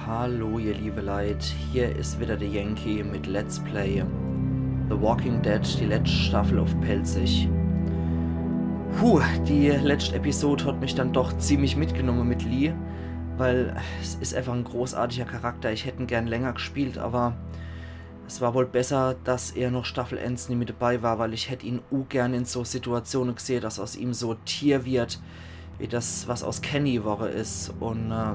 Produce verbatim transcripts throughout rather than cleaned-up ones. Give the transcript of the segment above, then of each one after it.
Hallo, ihr liebe Leit, hier is wieder de Yankee mit Let's Play The Walking Dead, die letzte Staffel uff Pälzisch. Puh, die letzte Episode hat mich dann doch ziemlich mitgenommen mit Lee, weil es is einfach en großartiger Charakter. Ich hätt en gern länger gespielt, aber es war wohl besser, dass er noch Staffel eens nie mit dabei war, weil ich hätt ihn ungern in so Situationen gesehe, dass aus ihm so e Tier wird, wie das, was aus Kenny worre is. Und äh,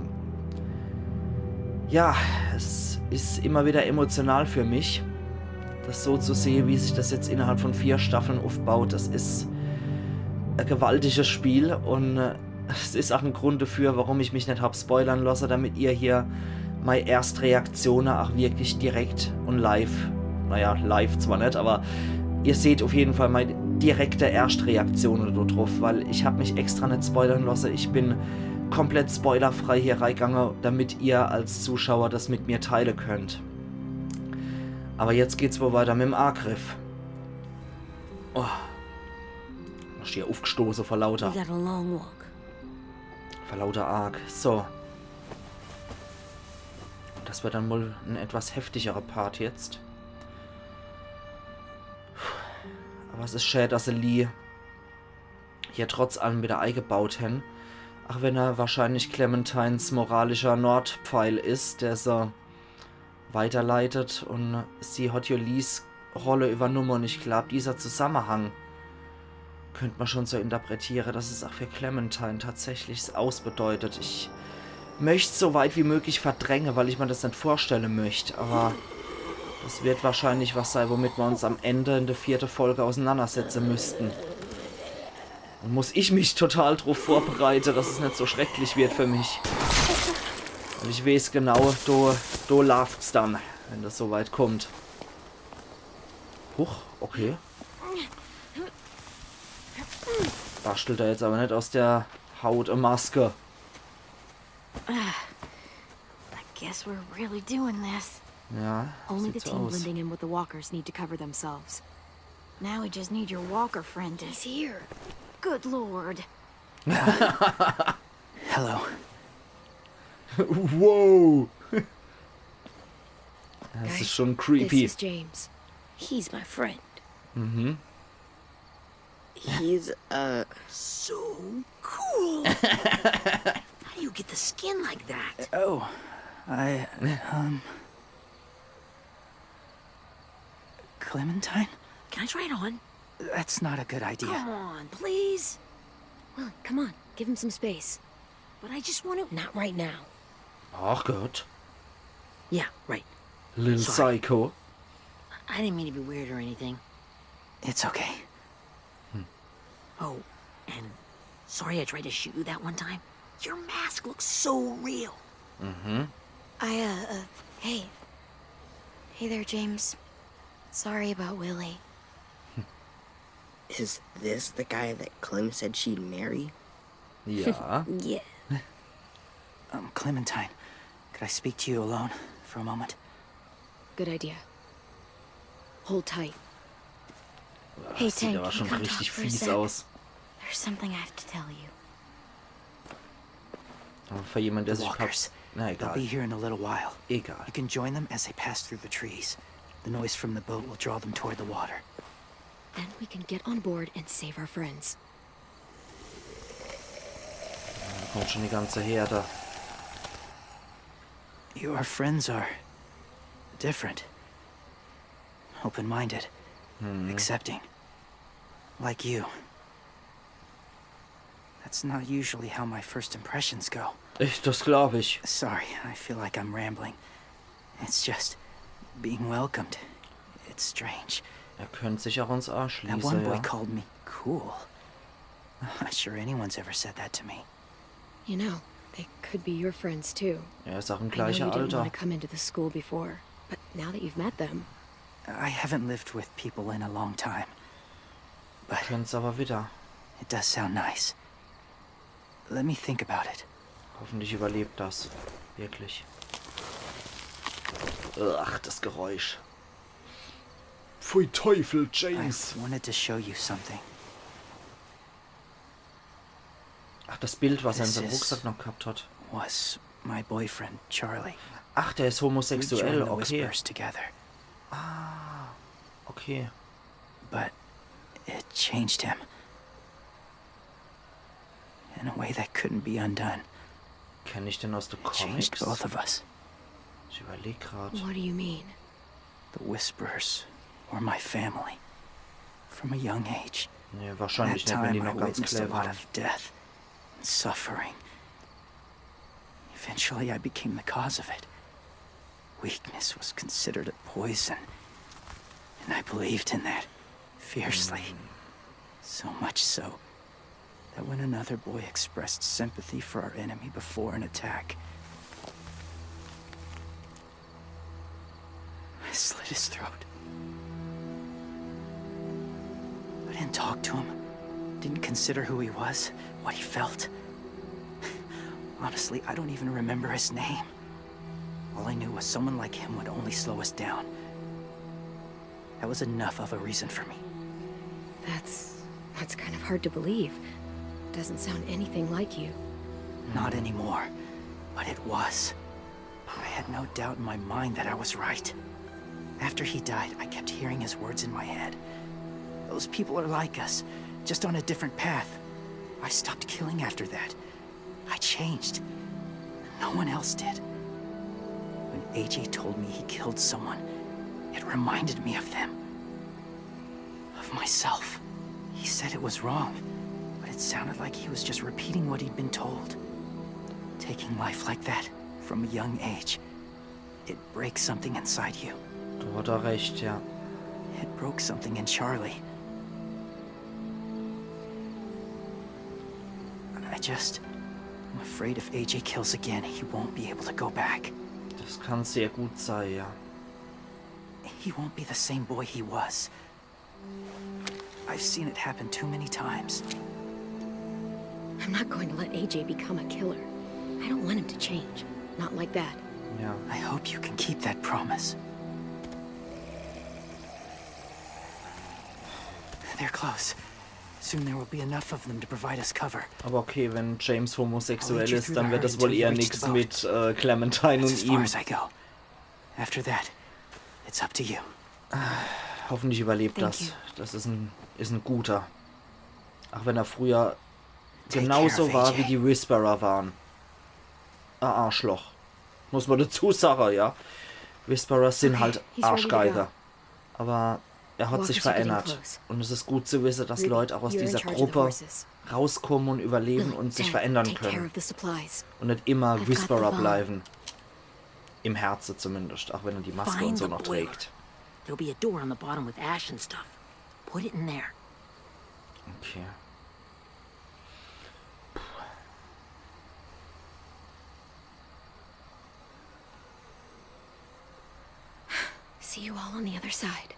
ja, es is immer wieder emotional für mich, das so zu sehe, wie sich das jetzt innerhalb von vier Staffeln uffbaut. Das is e gewaltiges Spiel und äh, es is auch en Grund dafür, warum ich mich net hab spoilern lasse, damit ihr hier mei Erstreaktione auch wirklich direkt und live, naja, live zwar net, aber ihr seht auf jeden Fall mei direkte Erstreaktione do druff, weil ich hab mich extra net spoilern lasse. Ich bin komplett spoilerfrei hier reigange, damit ihr als Zuschauer das mit mir teile könnt. Aber jetzt geht's wohl weiter mit em Angriff. Oh. Hast hier uffgestoße vor lauter, We got a long walk. vor lauter Arg. So. Das wird dann wohl en etwas heftigerer Part jetzt. Aber es is schä, dass se Lee hier trotz allem wieder eigebaut hän. Auch wenn er wahrscheinlich Clementines moralischer Notpfeil is, der se weiterleitet. Und sie hat jo Lees Rolle übernumme. Und ich glaub, dieser Zusammenhang könnt man schon so interpretiere, dass es auch für Clementine tatsächlich es Aus bedeutet. Ich möcht's so weit wie möglich verdränge, weil ich mir das net vorstelle möcht. Aber das wird wahrscheinlich was sei, womit wir uns am Ende in der vierten Folge auseinandersetzen müssten. Und muss ich mich total drauf vorbereite, dass es net so schrecklich wird für mich. Weil ich weiß genau, do, do lauft's dann, wenn das so weit kommt. Huch, okay. Bastelt er jetzt aber net aus der Haut e Maske. I guess we're really doing this. Ja, Only the sieht so team aus. Blending in with the walkers need to cover themselves. Now we just need your walker friend to... He's here. Good lord. Hello. Wow. Das Guys, ist schon This creepy. Is James. He's my friend. Mhm. He's uh so cool. How do you get the skin like that? Oh, I, um. Clementine? Can I try it on? That's not a good idea. Come on, please. Willie, come on. Give him some space. But I just want to. Not right now. Ach Gott. Yeah, right. Lil Sorry. Psycho. I didn't mean to be weird or anything. It's okay. Oh, and sorry I tried to shoot you that one time. Your mask looks so real. Mhm. I, uh, uh, hey. Hey there, James. Sorry about Willie. Is this the guy that Clem said she'd marry? Ja. Yeah. Um, Clementine, could I speak to you alone for a moment? Good idea. Hold tight. Hey, Das sieht Tank, aber you schon come richtig talk for a fies sec? Aus. There's something I have to tell you. Aber für jemand, der The sich walkers. Na They'll be egal. Here in a little while. Egal. You can join them as they pass through the trees. The noise from the boat will draw them toward the water. Then we can get on board and save our friends. Da kommt schon die ganze Herde. Your friends are different. Open minded. Accepting. Like you. That's not usually how my first impressions go. Ich, das glaub ich. Sorry, I feel like I'm rambling. It's just being welcomed. It's strange. Er könnte sich auch uns That one anschließen, boy ja. Called me cool. I'm not sure anyone's ever said that to me. You know, they could be your friends too. Er ist auch im I know you gleichen didn't Alter. Want to come into the school before, but now that you've met them, I haven't lived with people in a long time. Könnt's aber wieder. It does sound nice. Let me think about it. Hoffentlich überlebt das. Wirklich. Ach, das Geräusch. Pfui Teufel, I James. Wanted to show you something. Ach, das Bild, was er in This seinem is- Rucksack noch gehabt hat. Was my boyfriend, Charlie. Ach, der is We homosexuell, joined the okay. Whispers together, Okay. but it changed him in a way that couldn't be undone. Kenn ich den aus de It changed Comics? Both of us. Ich überleg grad. What do you mean? The Whispers were my family from a young age. Nee, At wahrscheinlich that net, wenn die time, I noch ganz witnessed klä a lot waren. Of death and suffering. Eventually, I became the cause of it. Weakness was considered a poison, and I believed in that fiercely. So much so that when another boy expressed sympathy for our enemy before an attack, I slit his throat. I didn't talk to him, didn't consider who he was, what he felt. Honestly, I don't even remember his name. All I knew was someone like him would only slow us down. That was enough of a reason for me. That's. That's kind of hard to believe. Doesn't sound anything like you. Not anymore, but it was. I had no doubt in my mind that I was right. After he died, I kept hearing his words in my head. Those people are like us, just on a different path. I stopped killing after that. I changed. No one else did. When A J told me he killed someone, it reminded me of them. Of myself. He said it was wrong, but it sounded like he was just repeating what he'd been told. Taking life like that, from a young age, it breaks something inside you. Da hat er recht, ja. It broke something in Charlie. I just. I'm afraid if A J kills again, he won't be able to go back. Das kann sehr gut sein, ja. He won't be the same boy he was. I've seen it happen too many times. I'm not going to let A J become a killer. I don't want him to change. Not like that. Ja. I hope you can keep that promise. They're close. Soon there will be enough of them to provide us cover. Aber okay, wenn James homosexuell I'll lead you ist, through dann the wird herd das wohl until you eher reach nix the boat. Mit äh, Clementine That's und as far ihm. As I go. After that, it's up to you. Hoffentlich überlebt Thank das. You. Das ist ein, ist ein guter. Auch wenn er früher Take genauso care of war, A J. Wie die Whisperer waren. Ein Arschloch. Muss man dazu sagen, ja. Whisperers sind Okay, halt he's ready to Arschgeiger. Go. Aber er hat Walker's sich getting verändert. Close. Und es ist gut zu wissen, dass Ruby, Leute auch aus you're in dieser charge of the Gruppe horses. Rauskommen und überleben Lily, und sich Dad, verändern take care können. Of the supplies. Und nicht immer I've got Whisperer the bomb. Bleiben. Im Herzen zumindest, auch wenn er die Maske Find und so the noch boiler. Trägt. There'll be a door on the bottom with ash and stuff. Put it in there. Okay. See you all on the other side.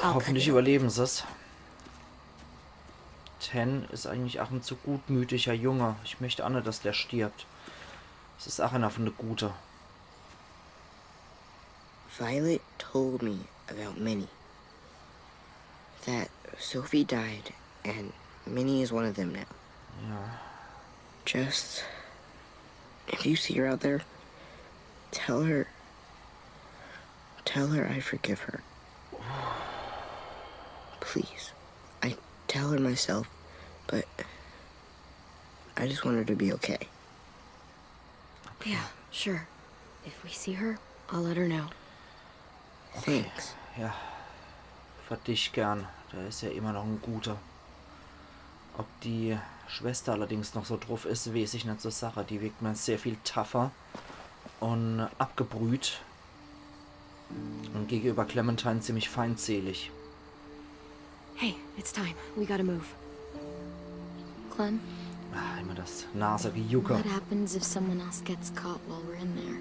Hoffentlich überleben sie's. Ten ist eigentlich auch ein zu gutmütiger Junge. Ich möchte auch nicht, dass der stirbt. Das ist auch einer von der Gute. Violet told me about Minnie. That Sophie died, and Minnie is one of them now. Ja. Just, if you see her out there, tell her. Tell her I forgive her. Please. I tell her myself, but I just want her to be okay. Yeah, sure. If we see her, I'll let her know. Thanks. Ja. Für dich gern. Der ist ja immer noch ein Guter. Ob die Schwester allerdings noch so drauf ist, weiß ich nicht so sicher. Die wirkt mir sehr viel tougher und abgebrüht. Und gegenüber Clementine ziemlich feindselig. Hey, it's time. We gotta move. Clem, Ah, immer das Nasegejucke. What happens if someone else gets caught while we're in there?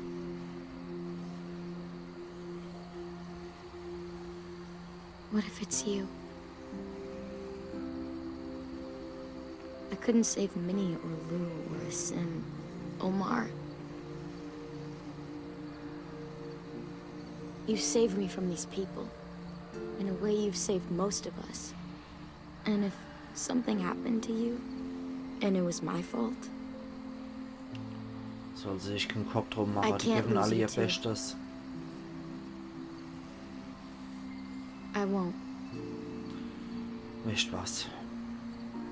What if it's you? I couldn't save Minnie or Lou or Aasim. Omar. You saved me from these people. In a way, you've saved most of us. And if something happened to you, And it was my fault. Soll sich kein Kopf drum mache, I die can't geben lose alle you ihr too. Bestes. I won't. Wisst was?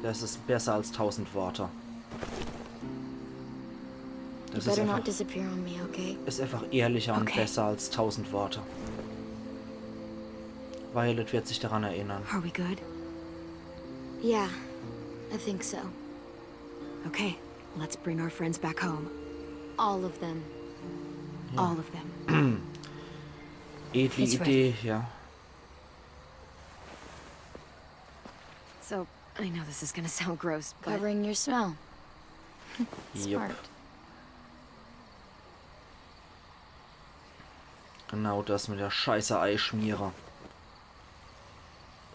Das is besser als tausend Worte. You Das is better not einfach, disappear on me, okay? is einfach ehrlicher und Okay. besser als tausend Worte. Violet wird sich daran erinnern. Are we good? Yeah, I think so. Okay, let's bring our friends back home. All of them. All of them. Edle It's Idee, ja. So, I know this is gonna sound gross, but Covering your smell. Jupp. Smart. Genau das mit der Scheiße Eischmiere.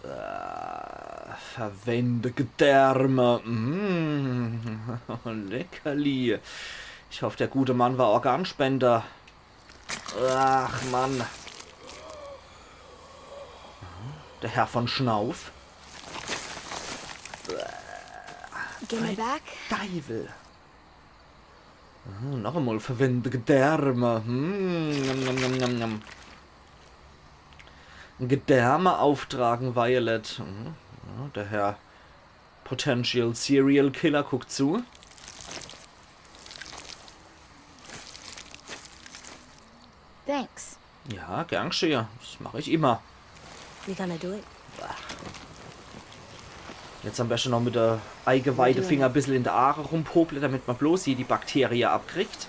Äh, verwende Gedärme. Mm. Leckerli. Ich hoffe, der gute Mann war Organspender. Ach, Mann. Der Herr von Schnauf. Give me back. Deiwel. Ah, noch einmal verwende Gedärme. Hm, nom, nom, nom, nom, nom. Gedärme auftragen, Violet. Mhm. Ja, der Herr Potential Serial Killer guckt zu. Thanks. Ja, gern geschehen. Das mache ich immer. We gonna do it? Jetzt am besten noch mit der Eingeweidefinger ein bisschen in der Aare rumpople, damit man bloß hier die Bakterie abkriegt.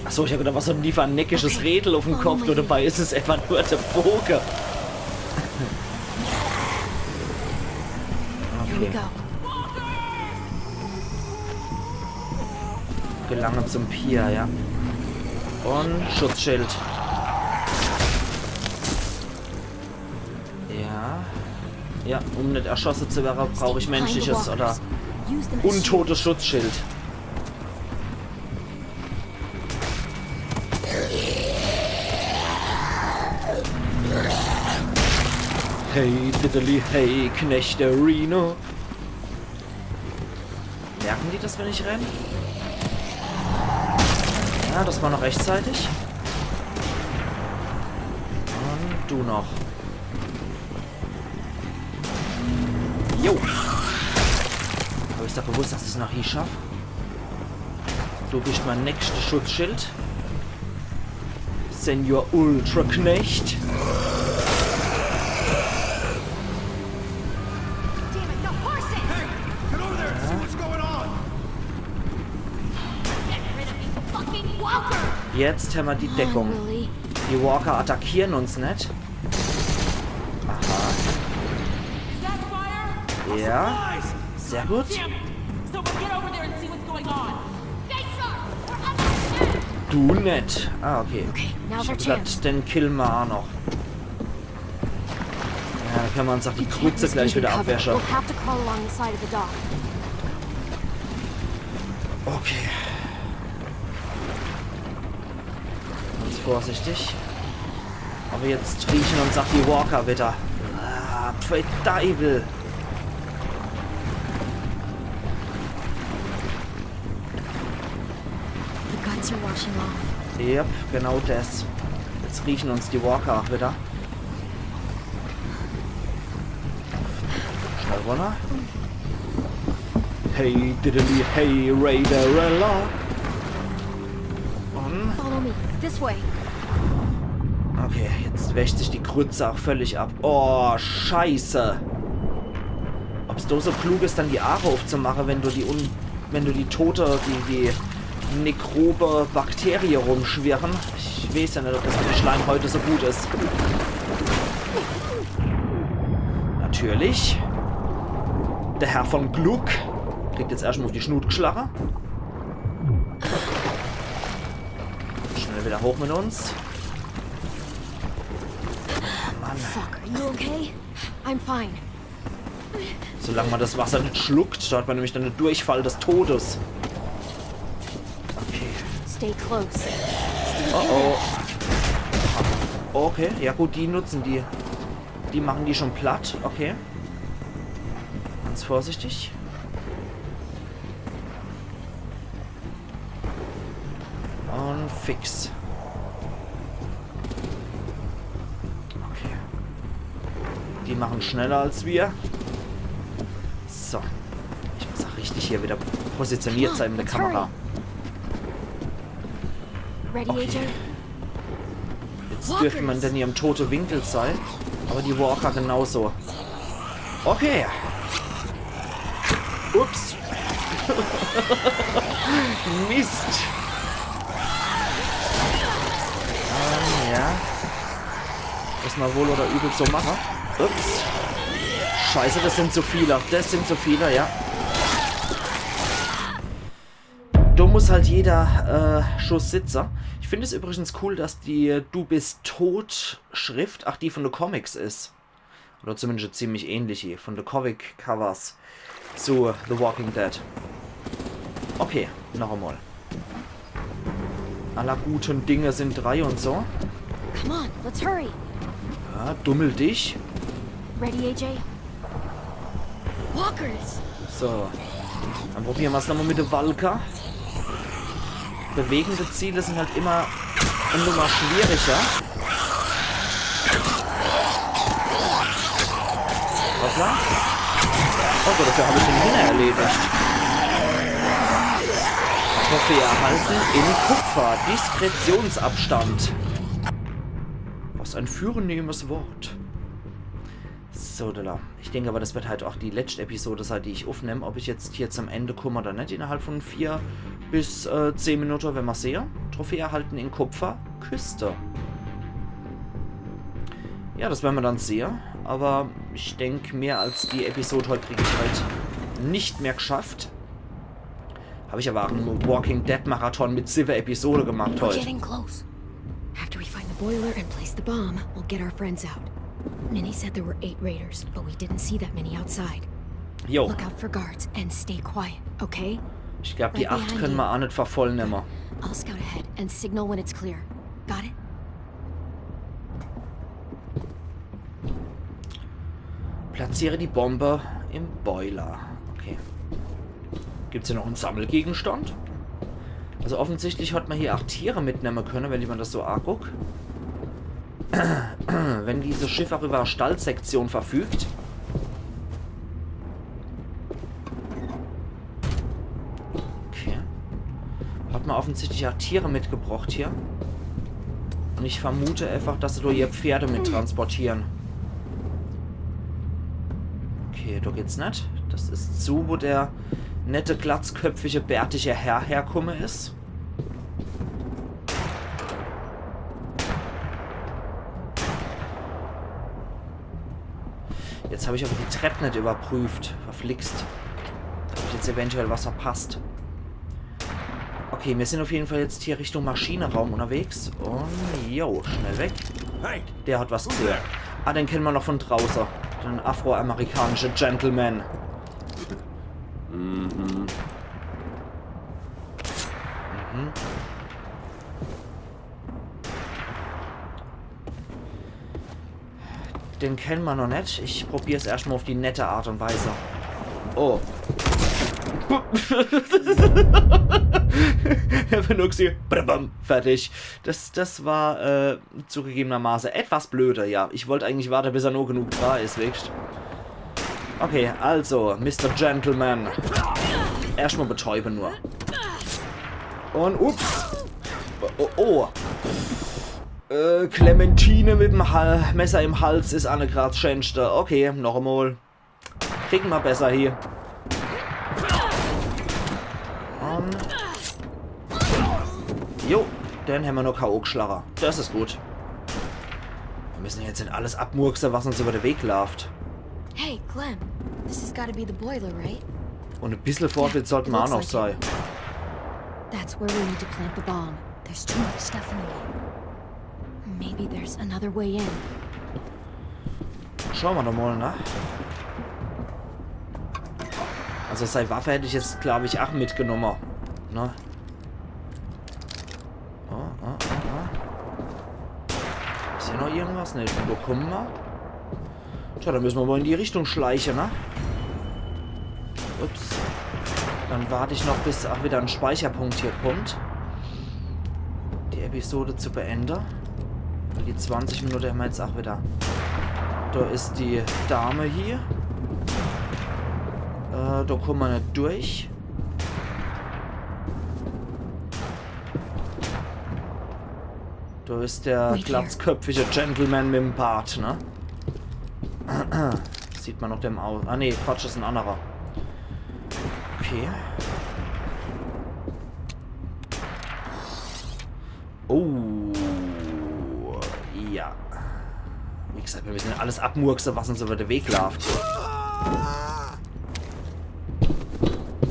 Achso, ich hab gedacht, was hat denn die für ein neckisches Rädel auf dem Kopf? Nur dabei ist es einfach nur der Bogen. Here we Okay. Go. Gelange zum Pier, ja. Und Schutzschild. Ja. Ja, um nicht erschossen zu werden, brauche ich menschliches oder Use the machine. Untotes Schutzschild. Hey, Diddley, hey, Knechte Reno. Merken die das, wenn ich renn? Ja, das war noch rechtzeitig. Und du noch. Jo. Hab ich doch gewusst, dass ich's noch hie schaff. Du bist mein nächstes Schutzschild. Senior Ultra Knecht. Damn it, the horses! Hey! Get over there and see what's going on! Get rid of these fucking walkers! Jetzt haben wir die Deckung. Willie. Die Walker attackieren uns nicht. Aha. Is that fire? Ja. Sehr gut. Damn it! Someone get over there and see what's going on! Stay sharp! We're under attack! Du nicht. Ah, okay. Okay, now's Ich our hab gedacht, chance. den killen wir auch noch. Ja, da können wir uns auch die We can't Krütze risk gleich losing wieder cover. abwäsche. We'll have to crawl along the side of the dock. Okay. Ganz vorsichtig. Aber jetzt riechen uns auch die Walker wieder. Ah, pfui Deiwel. The guns are washing off. Yep, genau das. Jetzt riechen uns die Walker auch wieder. Schnell runter. Hey, Diddley, hey, Raiderella. Und Follow me. This way. Okay, jetzt wäscht sich die Krütze auch völlig ab. Oh, Scheiße. Ob's do so klug is, dann die Aare aufzumache, wenn do die Un-, wenn do die Tote, die, die Nekrobe Bakterie rumschwirren. Ich weiß ja nicht, ob das für die Schleimhäute so gut is. Natürlich. Der Herr von Gluck kriegt jetzt erstmal auf die Schnut geschlagen. Schnell wieder hoch mit uns. Mann, Fuck, are you okay? I'm fine. solange man das Wasser nicht schluckt, da hat man nämlich dann den Durchfall des Todes. Okay. Stay close. Oh oh. Okay, ja gut, die nutzen die. Die machen die schon platt, okay. Ganz vorsichtig. Und fix. Okay. Die machen schneller als wir. So. Ich muss auch richtig hier wieder positioniert sein mit der Kamera. Ready, Okay. A J? Jetzt dürfte man dann hier im tote Winkel sein. Aber die Walker genauso. Okay. Ups. Mist. Ähm, ja. Muss man wohl oder übel so machen. Ups. Scheiße, das sind zu viele. Das sind zu viele, ja. Do muss halt jeder äh, Schuss sitzen. Ich finde es übrigens cool, dass die Du bist tot Schrift, ach, die von den Comics ist. Oder zumindest ziemlich ähnlich hier, von den Comic-Covers zu The Walking Dead. Okay, noch einmal. Aller guten Dinge sind drei und so. Come on, let's hurry. Ja, dummel dich. Ready, A J? Walkers! So. Dann probieren wir's nochmal mit der Walker. Bewegende Ziele sind halt immer eine Nummer schwieriger. Hoppla. Oh Gott, dafür habe ich den Hühner erledigt. Trophäe erhalten in Kupfer. Diskretionsabstand. Was ein vornehmes Wort. So, da. Ich denke aber, das wird halt auch die letzte Episode sein, die ich aufnehme. Ob ich jetzt hier zum Ende komme oder nicht, innerhalb von vier bis äh, zehn Minuten, wenn wir sehen. Trophäe erhalten in Kupfer, Küste. Ja, das werden wir dann sehen. Aber ich denke, mehr als die Episode heute kriege ich halt nicht mehr geschafft. Habe ich aber auch einen Walking Dead Marathon mit sieben Episoden gemacht We're heute. Getting close. After we find the boiler and place the bomb, we'll get our friends out. Minnie said there were eight raiders, but we didn't see that many outside. Jo, Look out for guards and stay quiet, okay? Ich glaube, die acht können wir auch nicht vervoll nehmen. I'll scout ahead and signal when it's clear. Got it? Platziere die Bombe im Boiler. Okay. Gibt's hier noch einen Sammelgegenstand? Also offensichtlich hat man hier auch Tiere mitnehmen können, wenn ich mir das so anguck. Wenn dieses Schiff auch über eine Stallsektion verfügt. Okay. Hat man offensichtlich auch Tiere mitgebracht hier. Und ich vermute einfach, dass sie da ihr Pferde mit transportieren. Okay, da geht's nicht. Das ist zu, wo der nette, glatzköpfige, bärtige Herr herkomme ist. Jetzt habe ich aber die Treppe nicht überprüft. Verflixt. Da habe ich jetzt eventuell was verpasst. Okay, wir sind auf jeden Fall jetzt hier Richtung Maschinenraum unterwegs. Und jo, schnell weg. Hey, Der hat was gesehen. Ah, den kennen wir noch von draußen. Den afroamerikanischen Gentleman. Mhm. Den kennen wir noch nicht. Ich probier's erstmal auf die nette Art und Weise. Oh. Er benutzt sie. Badabam. Fertig. Das, das war äh, zugegebenermaßen etwas blöder, ja. Ich wollte eigentlich warten, bis er noch genug da ist, wirklich. Okay, also, Mister Gentleman. Erstmal betäuben nur. Und ups. Oh, oh. Äh, Clementine mit dem Hal Messer im Hals ist Anne Graz Schenster. Okay, noch einmal. Kriegen wir besser hier. Und jo, den haben wir noch K O geschlagen. Das ist gut. Wir müssen jetzt nicht alles abmurksen, was uns über den Weg läuft. Hey, Clem. This has got to be the boiler, right? Und ein bisschen Vorbild sollten wir auch noch sein. That's where we need to plant the bomb. There's too much stuff in the way. Maybe there's another way in. Schauen wir doch mal, ne? Also seine Waffe hätte ich jetzt, glaube ich, auch mitgenommen. Ne? Oh, oh, oh, oh. Ist hier noch irgendwas? Ne, von wo kommen wir? Tja, dann müsse mer mol in die Richtung schleiche, ne? Ups. Dann wart ich noch, bis ach widder en Speicherpunkt hier kummt. Die Episode zu beende. Weil die zwanzig Minute hämmer jetzt ach widder. Do is die Dame hier. Äh, do kumme mer net durch. Do is der glatzköpfige Gentleman mit'm Bart, ne? Sieht mer noch dem aus. Ah, nee, Quatsch, is en annerer. Okay. Oh. Ja. Wie gesagt, mir müsse alles abmurkse, was uns über de Weg laaft.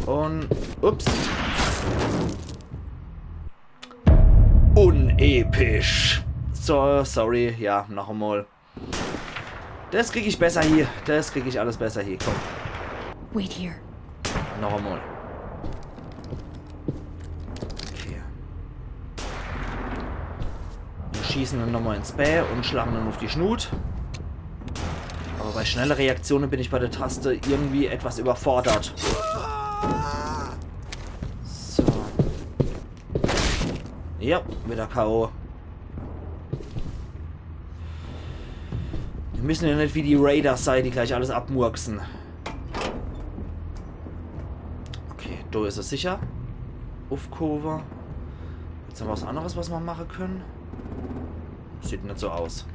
Un, ups. Unepisch. So, sorry. Ja, noch emol. Des krieg ich besser hie. Des krieg ich alles besser hie. Komm. Wait here. Noch emol. Okay. Mir schieße dann nochmol ins Bää un schlage dann uff die Schnut. Awwer bei schnelle Reaktione bin ich bei de Taste irgendwie etwas überfordert. So. Ja, widder K O. Mir müsse jo net wie die Raiders sei, die gleich alles abmurkse. Okay, do is es sicher. Uffgehowe. Jetzt hämmer was anneres, was mer mache könne. Sieht net so aus.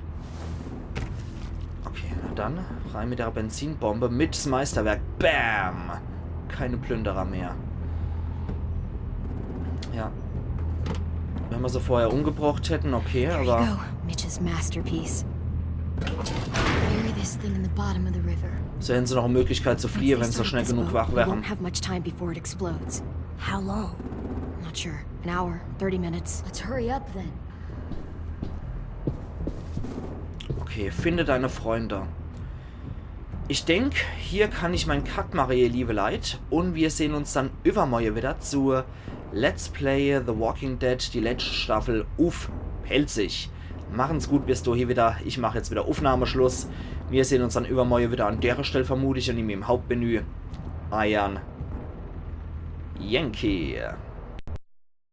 Okay, na dann. Rein mit der Benzinbombe, mit's Meisterwerk. Bam! Keine Plünderer mehr. Ja. Wenn mer se vorher umgebrocht hätte, okay, There you awwer go. Mitch's masterpiece. Bury this thing in the bottom of the river. So hätte se noch e Möglichkeit zu Once fliehe, they wenn se start schnell up this genug boat, wach we wäre. Won't have much time before it explodes. How long? Not sure. An hour, thirty minutes. Let's hurry up then. Okay, finde deine Freunde. Ich denk, hier kann ich mein Cut mache, ihr liebe Leit. Un mir sehn uns dann iwwermorje widder zu Let's Play The Walking Dead, die letscht Staffel uff Pälzisch. Machen's gut bis dohie widder. Ich mach jetzt widder Uffnahmeschluss. Mir sehn uns dann iwwermorje widder an dere Stell vermutlich un in meim Hauptmenü. Eiern Yankee.